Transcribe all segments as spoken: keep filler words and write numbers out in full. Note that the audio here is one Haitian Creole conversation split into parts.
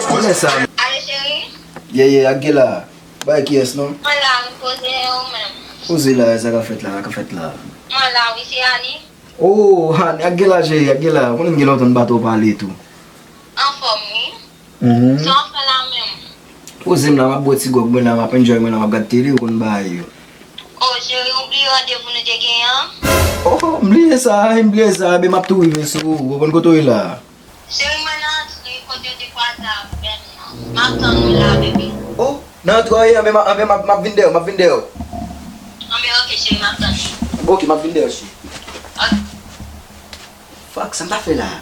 Konnen sa. Alo, cheri? Ye, ye, ak gen la. Bay kiyès non? Mwen la, wi, poze, e ou menm? Poze la, sa k ap fèt la, sa k ap fèt la? Mwen la, wi, se Ani. Oh, Ani, ak gen la, cheri, ak gen la. Ou konnen m gen lontan m pa twò pale tou. Anfòm, wi. Mhm. Sa w ap fè la menm? Poze m la, m ap bwè ti gwòg mwen la, m ap enjoy mwen la, m ap gad tele, ou konn bagay yo. Oh, cheri, ou bliye randevou nou te genyen an? Oh, m bliye sa, m bliye sa, men m ap tou rive sou ou, ou konn kote w ye la. Cheri, mwen nan antre kote yo te kwaze avè m nan. M ap tann ou la, bebe. Oh, nan antre w ye, anben, anben, m ap, m ap vin dèyè w, m ap vin dèyè w. Anben, oke, cheri, m ap tann ou. Oke, m ap vin dèyè w, cheri. Oke. Fuck, sa m ta fè la?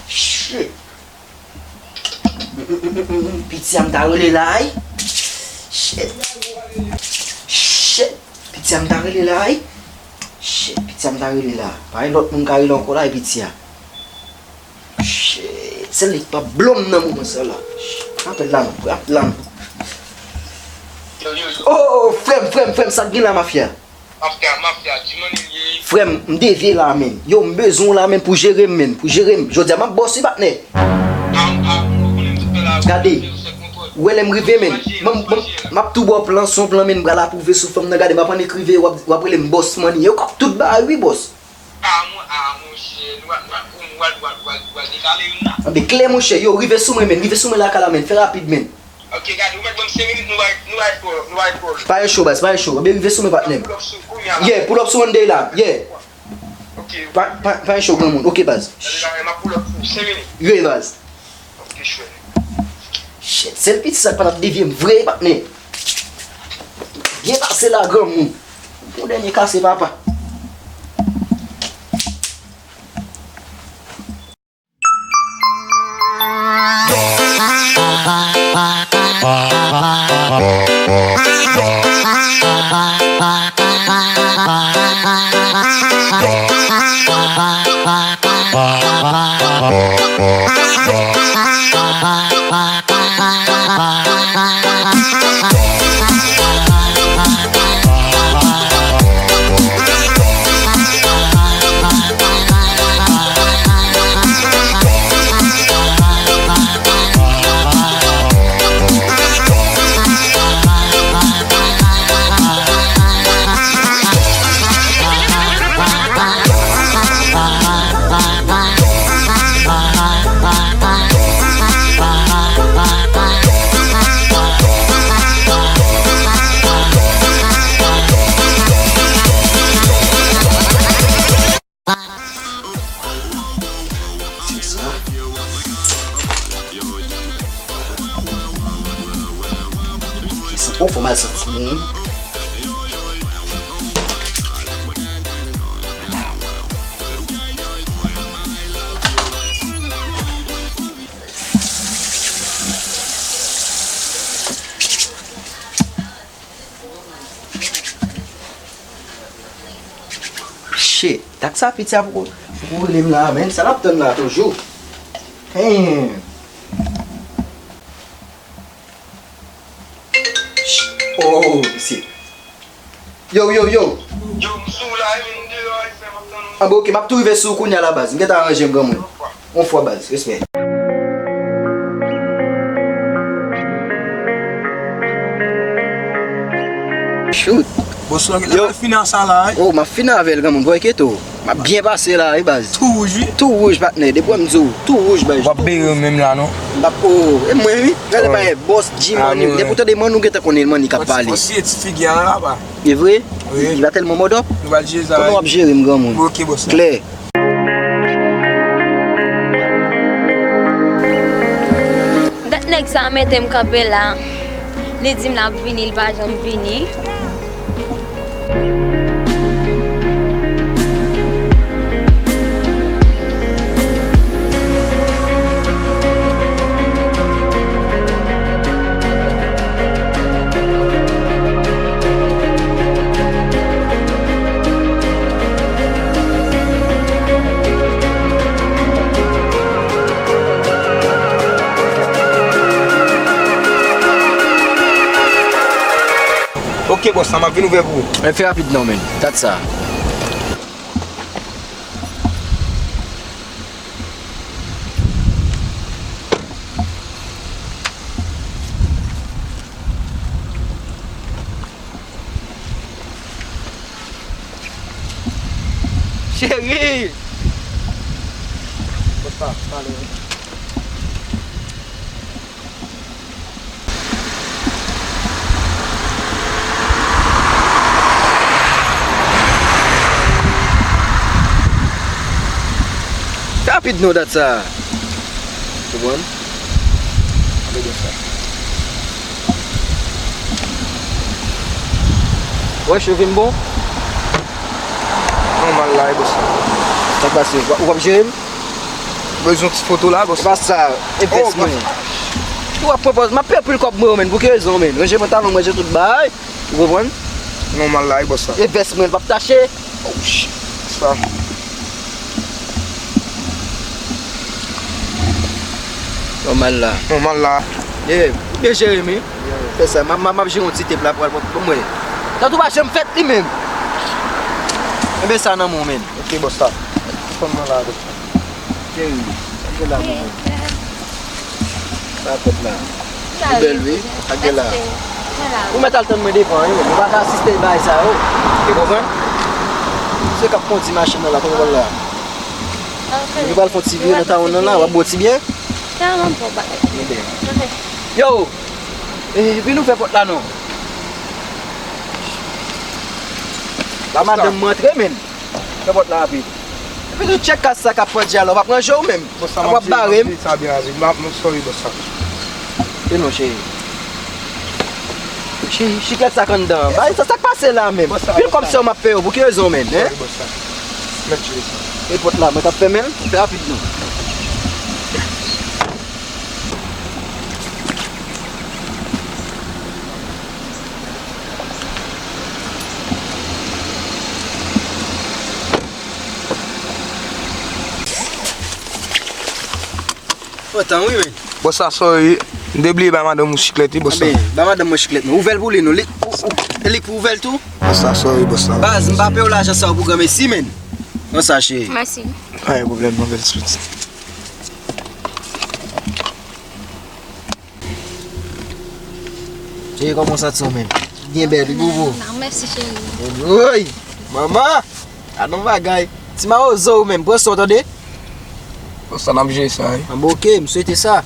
Shit. Mm, mm, mm, mm, mm. Piti a m ta rele la, ay. Shit. Shit. Piti a m ta rele la, ay. Shit, piti a m ta rele la. Pa gen lòt moun ka rele ankò la, e piti a. Shit, sèl li k pa blo m nan moman sa la. Shit, rapèl la non, rapèl la non. Oh, oh, oh, frè m, frè m, frè m, sa k gen la, mafya? Mafya, mafya, di mwen li ye. Frè m, m devye la, menn. Yo, m bezwen w la, menn, pou jere m, menn, pou jere m. Jodi a, m ap bòs wi, patnè. Gade, ou wè lè m rive, menn. M, m, m ap tou ba w plan, se yon plan, menn, m pral apwouve sou fanm nan. Gade, m ap annik rive, w ap, w ap rele m bòs, mann. Yo, k ap tout bagay, wi, bòs. Ah, mon, ah, monchè, nou al, nou al, nou al, nou al, nou al, nou al dekale wi la. Anben, klè, monchè, yo, rive sou mwen, menn, rive sou mwen lakay la, menn, fè rapid, menn. Ok, gade, ou mèt ban m senk minit, nou va, nou va twò, nou va twò. Pa gen cho, baz, pa gen cho. Anben, rive sou mwen, patnè m. Pull up sou kounye a la. Yeah, pull up sou Monday la, yeah. Ok, ok. Pa, pa, pa gen cho, granmoun. Ok, baz. Gade, gade, m ap pull up sou senk minit. Yeah, baz. Ok, chwè. Shit, sèl piti sa k pa t ap devye m vre, patnè. Byen pase la, granmoun. Yon dènye kase, papa. Sa bon, fò m al santi m. Shit, tak sa piti a poko, poko rele m la, menn. Sa l ap tann la toujou? Damn. Oh, mesye. Yo, yo, yo. Yo, m sou la, wi, m deyò, wi, frè, m ap tann ou. Anben, ok, m ap tou rive sou ou kounye a la, baz. M gentan aranje m, granmoun. On fwa, baz. Respè. Shoot. Bòs la, yo, fini ak sa la, wi. Oh, m ap fini avè l, granmoun. Bò, enkyete w. M ap byen pase la, wi, baz. Tou wouj, wi. Tou wouj, patnè. Depi w wè m di w, tou wouj, baz. W ap bere menm la, non? M ap, oh, e mwen, wi. Gade bagay, bòs, G-Money. Depi w tande Money, ou gentan konnen Money k ap pale. Fò siye ti figi a la, pa. E vre? Wi. Li pa tèlman mòdòp. Nou pral jere sa, wi. Kòman w ap jere m, granmoun? Ok, bòs la. Klè. Dat nèg sa a mete m kanpe la. Li di m l ap vini, li pa janm vini. Ok, bòs, sa m ap vin ouvè pou ou. Men fè rapid non, menn. Dat sa. Cheri! Boss la, pale. Fè rapid non dat sa. Konprann? Gade sa. Wè, cheve m bon? Nòmal la, e boss la. Sa k pase? Ou p ap jere m? Bezwen ti foto la, boss. Se pa sa, e vès mwen. Ou ap pran pòz, m ap peye anpil kòb mwen yo, menn. Pou ki rezon, menn? Ranje pantalon, ranje tout bagay. Ou konprann? Nòmal la, e boss la. E vès mwen, l p ap tache. Oh, shit. Sa. Nòmal la. Nòmal la. Yeah, ou byen jere m, wi. Yeah. Fè sa, m ap, m ap, m ap jere yon ti tep la pou al pou mwen. Tatou pa janm fèt li menm. Enben sa nan men w, menn. Ok, boss la. Fè m nan la, boss la. Cheri, sa k gen la, manman? Sa fèt la? Ou bèl, wi. Sa k gen la? Ou mèt al tann mwen devan, wi. Ou pa ka asiste bagay sa yo. Ou konprann? Se k ap kondi machin nan la, konnen w la. Nou pral fè yon ti vire nan tawon nan la, w ap bwè ti byen? Yo! Eh, vin ouvè pòt la non. Ba madanm mwen antre, menn. Fè pòt la rapid. Epi tou tchèk kaz sa k ap pandye a la, w pa pran je w menm. Boss la, w ap bare m. Sa byen ale. M sorry, boss la. E non, cheri. Chi-, chiklèt sa k anndan an. Bay sa, sa k pase la menm? Pil kòb sa yo m ap fè yo, pou ki rezon menm, hein? Sorry, boss la. Mèt jere sa. E pòt la, mwen t ap fèmen l. Fè rapid non. Kontan wi, men. Bòs la, sorry. M te bliye bay madanm ou chiklèt, wi, bòs la. Anben, bay madanm mwen chiklèt, men. Ouvè l pou li, non. Li, ou, ou, e li k pou ouvè l tou? Bòs la, sorry, bòs la. Baz, m pa peye w lajan sa yo pou granmesi, men. Konsa, cheri. Mèsi. Pa gen pwoblèm, non, bèl ti pitit. Cheri, kòman w santi w, men? Byen bèl, wi, boubou. Mèsi, cheri. Woy! Manman! Gad on bagay. Ti mawozo ou menm, pran sa w tande. Konsa n ap jere sa, wi. Anben, oke, m swete sa.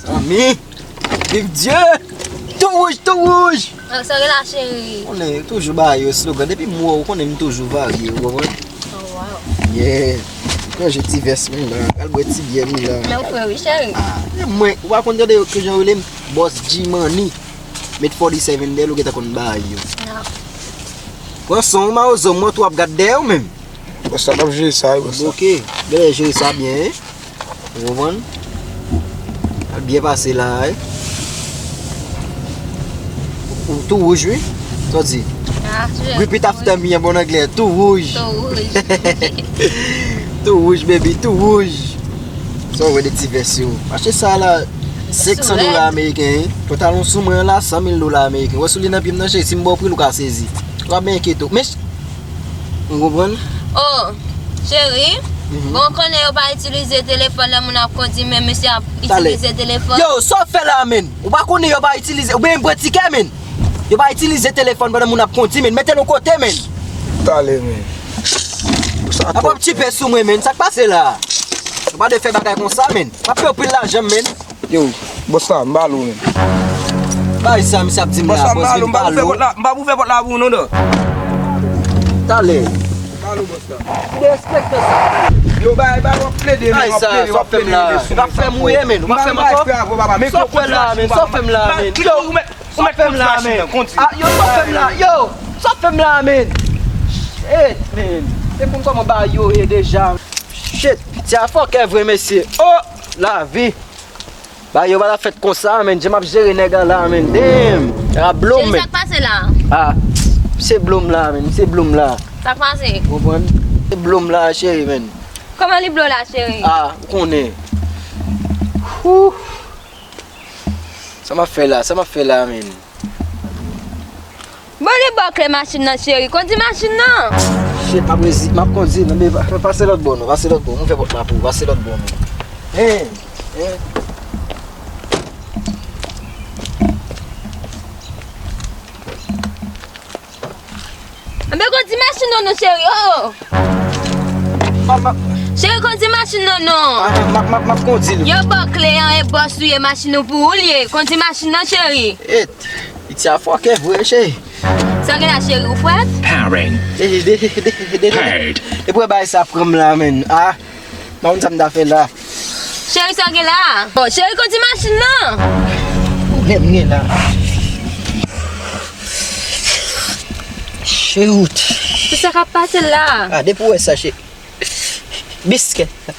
Zanmi! Viv Dye! Tou wouj, tou wouj! Sa rele a cheri. Konnen, toujou ba yo slogan. Depi m wè w, konnen m toujou varye, ou konprann? Oh, wow. Yeah. Ranje ti vès mwen la. Al bwè ti byè m la. Men ou fre wi, cheri. Ah, e mwen, ou pa konn tande yo, kijan yo rele m? Bòs G Money. Met forty seven dèyè l, ou gentan konn bagay yo. Pran son w, mawozo, m wè tou ap gad dèyè w menm. Bòs la, n ap jere sa, wi, bòs la. Oke, genlè jere sa byen, wi. Ou konprann? Ap byen pase la, wi. Ou tou wouj, wi. Sa w di? Ah, repeat after me an bon anglè. Tou wouj. Tou wouj. Tou wouj, baby, tou wouj. Sa w wè de ti vès yo? Achte sa la, senk san dola ameriken, wi. Pantalon sou mwen an la, san mil dola ameriken. Wè soulye nan pye m nan, cheri, si m ba w pri l, ou ka sezi. Ou pa byen enkyete w. Men, ou konprann? Oh, cheri, bon, konnen yo pa itilize telefòn lè moun ap kondi, men mesye ap itilize telefòn. Yo, sa w fè la, menn? Ou pa konnen yo pa itilize, oubyen m pran tikè, menn? Yo pa itilize telefòn pandan moun ap kondi, menn. Mete l yon kote, menn. Talè, menn. Ap ap tipe sou mwen, menn. Sa k pase la? Yo pa dwe fè bagay konsa, menn. M ap peye w pil lajan, menn. Yo, bòs la, m ba l ou menm. Bay sa, misye ap di m la, bòs, vin ba l ou. M p ap ouvè pòt la pou ou non, dò. Talè. M ba l ou, bòs la. Derespektan sa. Yo, bay, bay, w ap plede, men, w ap plede, w ap plede, men. Ou p ap fè m mouye, menn. Ou p ap fè m ankò. Sa w fè m la, menn. Sa w fè m la, menn. Yo, ou mèt, ou mèt fè m la, menn. Ah, yo, sa w fè m la, yo. Sa w fè m la, menn. Shit, menn. Se pou m kòman ba yo ye deja. Shit, ti a fòkè vre, mesye. Oh, lavi. Ba yo pa ta fèt konsa, menn. Jan m ap jere nèg la, menn. Damn. A blom, menn. Cheri, sa k pase la? Ah, se blom la, menn. Se blom la. Sa k pase? Konprann? Se blom la, cheri, menn. Kòman li blo la, cheri? Ah, ou konnen. Whew. Sa m ap fè la? Sa m ap fè la, menn? Bon, li ba w kle machin nan, cheri. Kondi machin nan. Shit, m ap rezi-, m ap kondi. Men pa-, pase lòt bò, non. Pase lòt bò. M ouvè pòt la pou ou. Pase lòt bò, non. Hein, hein. Anben kondi machin nan non, cheri, oh! M ap, m ap, Cheri, kondi machin nan non! Ah, m ap, m ap, m ap kondi l. Yo ba w kle an, e bòs ou ye, machin ou pou ou l ye. Kondi machin nan, cheri. Et, piti a fòkè vre, cheri. Sa gen la, cheri, ou frèt? Powering. De, de, de, de, de, de. Paired. Depi w wè bagay sa pran m la, menn. Ah, m pa konn sa m ta fè la. Cheri, sa gen la? Oh, cheri, kondi machin nan! Pwoblèm gen la. Shoot. Ki sa k ap pase la? Ah, depi w wè sa, cheri. Biskèt la.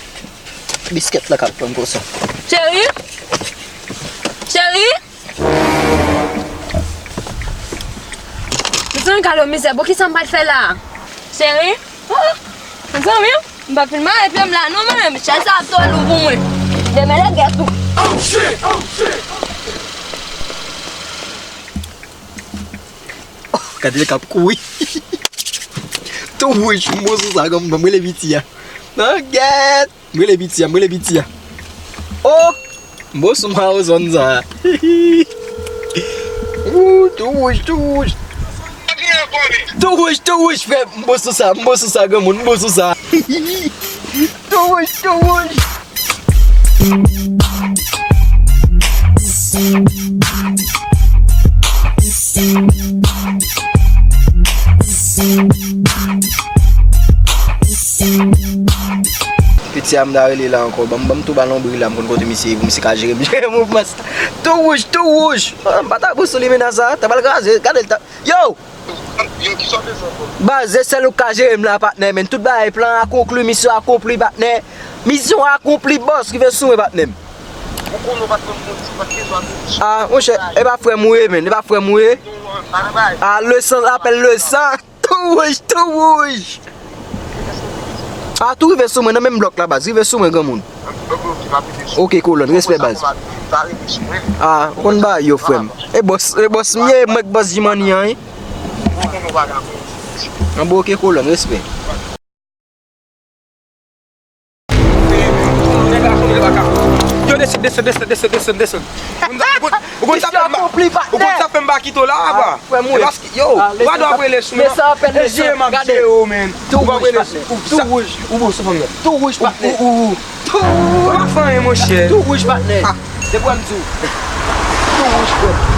Biskèt la k ap pran konsa. Cheri? Cheri? Mezanmi, gade yon mizè. Bon, ki sa m pral fè la? Cheri? Oh, mezanmi, m pa fin mare pye m la non, mwen menm. Chay sa ap twò lou pou mwen. Demen lè gèt ou. Oh, gade l k ap kouri. Tou wouj, m bo sou sa, granmoun, ban m rele piti a. Nan gèt. M rele piti a, m rele piti a. Oh! M bo sou mwen o zòn sa. Ooh, tou wouj, tou wouj. Tou wouj, tou wouj, frè. M bo sou sa, m bo sou sa, granmoun, m bo sou sa. Tou wouj, tou wouj. Piti a m ta rele la ankò. Ban m, ban m tou ba lonbri la, m konn kote misye ye pou misye ka jere m. Jere mouvman sa. Tou wouj, tou wouj. Ah, m pa ta bous sou li mennaj sa. Ta pral kraze. Gade l ta. Yo! Yo, ki sa w bezwen ankò? Baz, se sèl ou k ka jere m la, patnè, men. Tout bagay, plan akonkli, misyon akonpli, patnè. Misyon akonpli, bòs, rive sou mwen, patnè m. Ou konnen w pa t konn kondi, w pa t bezwen akondi. Ah, monchè, e pa frè m ou ye, men. E pa frè m ou ye. Ah, le sang, apèl le sang. Tou wouj, tou wouj. Ah, tou rive sou mwen, nan menm blòk la, baz. Rive sou mwen, granmoun. Ok, kolòn, respè, baz. Ah, ou konn bagay yo, frè m. E bòs, e bòs m ye, mwen k bòs Jimani an, wi. An bon, ok, kolòn, respè. Yo, desann, desann, desann, desann, desann, desann. Ou konn, ou konn, ou konn sa fè m ba, ou konn sa fè m ba kite w la, apa? Frè m, wi. E paske, yo, ou pa dwe ap rele sou mwen. E jere m ap jere w, men. Ou pa rele sou, ou sa. Tou wouj. Ou bon sou fanm nan. Tou wouj, patnè. Ou, ou, ou. Tou wouj. Ou pa fè anyen, monchè. Tou wouj, patnè. Ah. Depi w wè m di w. Tou wouj, frè m.